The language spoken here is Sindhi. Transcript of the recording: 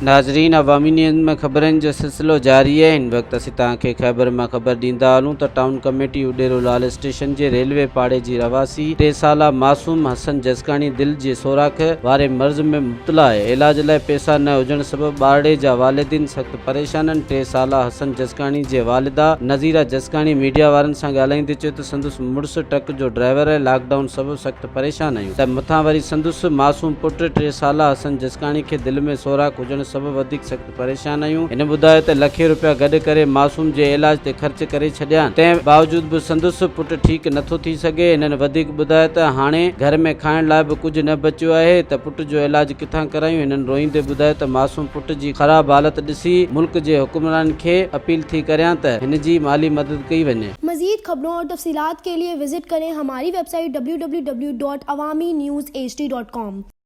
ناظرين عوامي نيوز ۾ خبرن جو سلسلو جاري آهي هن وقت اسين توهان کي خيبر مان خبر ڏيندا هلون ته ٽائون ڪميٽي اڏيرو لال اسٽيشن جي ريلوي پاڙي جي رهواسي ٽي سالا معصوم حسن جسڪاڻي دل جي سوراخ واري مرض ۾ مبتلا آهي علاج لاء پئسا نه هجڻ سبب ٻارڙي جا والدين سخت پريشان آهن ٽي سالا حسن جسڪاڻي جي والده نظيره جسڪاڻي ميڊيا وارن سان ڳالهائيندي چيو ته سندس مڙس ٽرڪ جو ڊرائيور آهي لاڪ ڊائون سبب سخت پريشان آهيون ته مٿان وري سندس معصوم پٽ ٽي سالا حسن جسڪاڻي کي دل ۾ سوراخ هجڻ سبب وڌيڪ سخت پريشان آهيون. هن ٻڌايو ته لکين روپيا گڏ ڪري معصوم جي علاج تي خرچ ڪري ڇڏيا آهن تنهن باوجود به سندس پٽ ٺيڪ نٿو ٿي سگهي. هنن وڌيڪ ٻڌايو ته هاڻي گهر ۾ کائڻ لاء به ڪجهه نه بچيو آهي ته پٽ جو علاج ڪٿان ڪرايون. هنن روئيندي ٻڌايو ته معصوم پٽ جي خراب حالت ڏسي ملڪ جي حڪمرانن کي اپيل ٿي ڪريان ته هن جي مالي مدد ڪئي وڃي. मजीद खबरों और तफसीलात के लिए विजिट करें हमारी वेबसाइट www.awamiNewsHD.com.